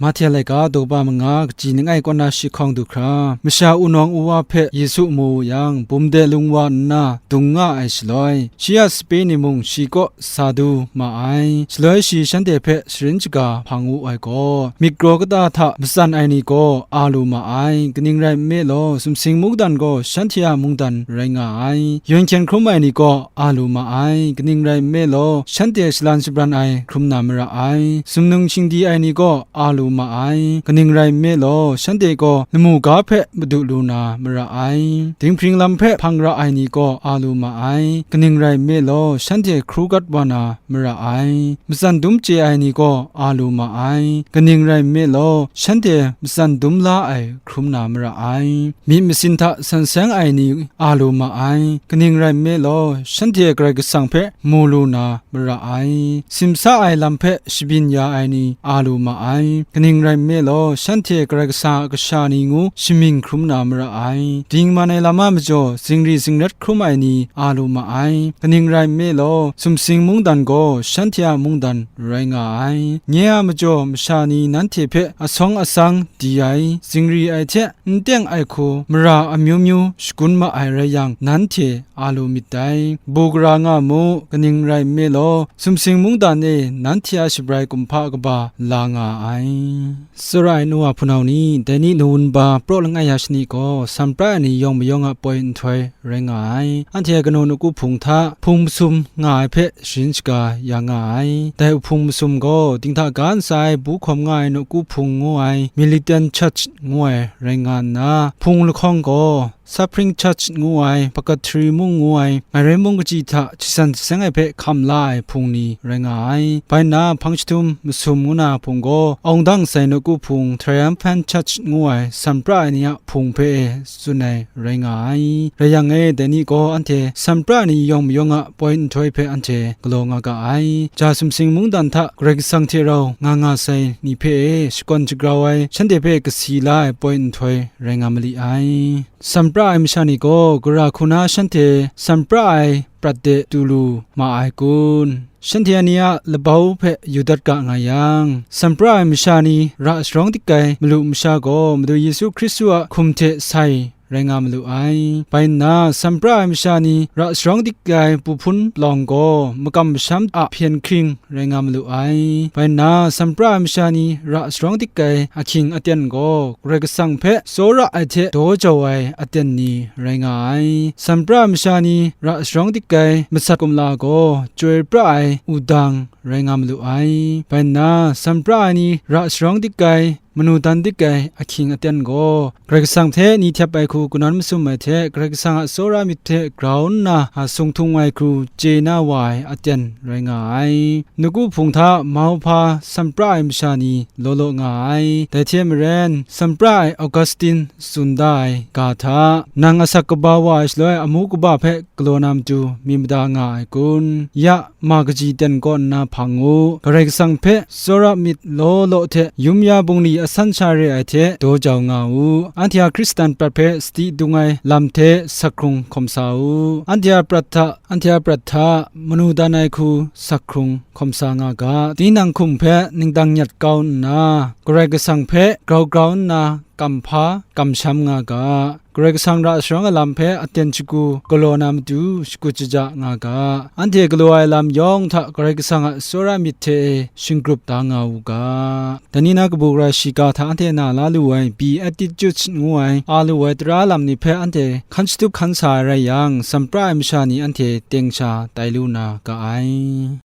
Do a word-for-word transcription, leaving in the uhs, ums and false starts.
Mahte laika daw ba manga kaji langai kaw na shi hkawng du hkra, masha wunawng wuwa hpe Yesu mu wu yang, bum de lung wa nna dung nga ai shaloi, shi a sape ni mung shi kaw sa du ma ai. Shaloi shi shanhte hpe sharin shaga hpang wu ai gaw, myit kraw kata hta matsan ai ni gaw a lu ma ai. Kaning rai nme law, sumsing mungdan gaw shanhte a mungdan rai nga ai. Yawn hkyen hkrum ai ni gaw a lu ma ai. Kaning rai nme law, shanhte shalan shabran ai hkrum na mara ai. Sumnung shingdi ai ni gaw a lu ma ai. Kaning rai nme law, shanhte gaw lamu ga hpe madu lu na mara ai. Dinghpring lam hpe hpang ra ai ni gaw a lu ma ai. Kaning rai nme law, shanhte hkru gat wa na mara ai. Matsan dum chye ai ni gaw a lu ma ai. Kaning rai nme law, shanhte matsan dum la ai hkrum na mara ai. Myit masin hta san seng ai ni a lu ma ai. Kaning rai nme law, shanhte Karai Kasang hpe mu lu na mara ai. Simsa ai lam hpe shabyin ya ai ni a lu ma ai. Kaning rai nme law, shanhte Karai Kasang a kasha ni ngu shamying hkrum na mara ai. Dingman ai lam a majaw zingri zingrat hkrum ai ni a lu ma ai. Kaning rai nme law, sumsing mungdan gaw shanhte a mungdan rai nga ai. Nye a majaw masha ni nanhte hpe asawng asang di ai, zingri ai hte n teng ai hku mara amyu myu shagun ma ai rai yang, nanhte a lu myit dai. Bu gara nga mu, kaning rai nme law, sumsing mungdan e nanhte a shabrai kumhpa kaba la nga ai. Tsawra ai nu wa hpunau ni, dai ni nu wunba praw langai ya shani gaw, sanprai ai ni yawng mayawng a poi nhtoi rai nga ai. Anhte a kanu nawku hpung hta hpung masum nga ai hpe sharin shaga ya nga ai. Dai hpung masum gaw, dinghta ga ntsa ai bu hkawm nga ai nawku hpung ngu ai, Militant Church ngu ai rai nga nna, hpung lahkawng gaw, Suffering Church ngu ai, Purgatory mung ngu ai, Mairai mung kaji hta shasan saseng ai hpe hkam la ai hpung ni rai nga ai. Bai nna, hpang jahtum masum ngu na hpung gaw, awngdang sai nawku hpung, Triumphant Church ngu ai, sanprai ai ni a hpung hpe e tsun ai rai nga ai. Rai yang e, dai ni gaw anhte sanprai ai ni yawng mayawng a poi nhtoi hpe anhte galaw nga ga ai. Ja sumsing mungdan hta Karai Kasang hte rau nga nga sai ni hpe e shakawn shagrau ai, shanhte hpe kasi la ai poi nhtoi rai nga mali ai. Sanpra ai masha ni gaw gara hku na shanhte sanpra ai prat de du lu ma ai kun? Shanhte ni a labau hpe yu dat ga nga yang, sanpra ai masha ni ra sharawng dik ai malu masha gaw Madu Yesu Hkristu a hkum hte sai rai nga malu ai. Bai nna, sanpra ai masha ni ra sharawng dik ai pu hpun palawng gaw makam masham a hpyen hkring rai nga malu ai. Bai nna, sanpra ai masha ni ra sharawng dik ai ahkying aten gaw Karai Kasang hpe tsawra ai hte daw jau ai aten ni rai nga ai. Sanpra ai masha ni ra sharawng dik ai masat kumla gaw chyoi pra ai wudang rai nga malu ai. Bai nna, sanpra ai ni ra sharawng dik ai, manu dan dik ai ahkying aten gaw, Karai Kasang hte ni htep ai hku kanawn masum ai hte, Karai Kasang a tsawra myit hte grau nna a sung htung ai hku chye na wa ai aten rai nga ai. Nawku hpung hta mauhpa sanpra ai masha ni law law nga ai. Dai hte maren, sanpra ai Augustine tsun da ai ga hta, nang asak kaba wa ai shaloi, amu kaba hpe galaw na matu mi mada nga ai kun? Ya, ma kaji ten kaw nna hpang u. Karai Kasang hpe tsawra myit law law hte yum ya bungli asan sha re ai hte daw jau nga u. Anhte a Hkristan prat hpe sadi dung ai lam hte sak hkrung hkawm sa u. Anhte a prat hta, anhte a prat hta manu dan ai hku sak hkrung hkawm sa nga ga. Tinang hkum hpe ningdang nyat kau nna, Karai Kasang hpe grau grau nna kamhpa kamsham nga ga. Karai Kasang ra sharawng ai lam hpe aten shagu galaw na matu shakut shaja nga ga. Anhte galaw ai lam yawng hta Karai Kasang a tsawra myit hte e shinggrup da nga u ga. Dai ni na kabu gara shiga hta anhte na la lu ai Beatitudes ngu ai, a lu ai tara lam ni hpe anhte hkan shatup hkan sa ai rai yang, sanpra ai masha ni anhte teng sha tai lu na ga ai.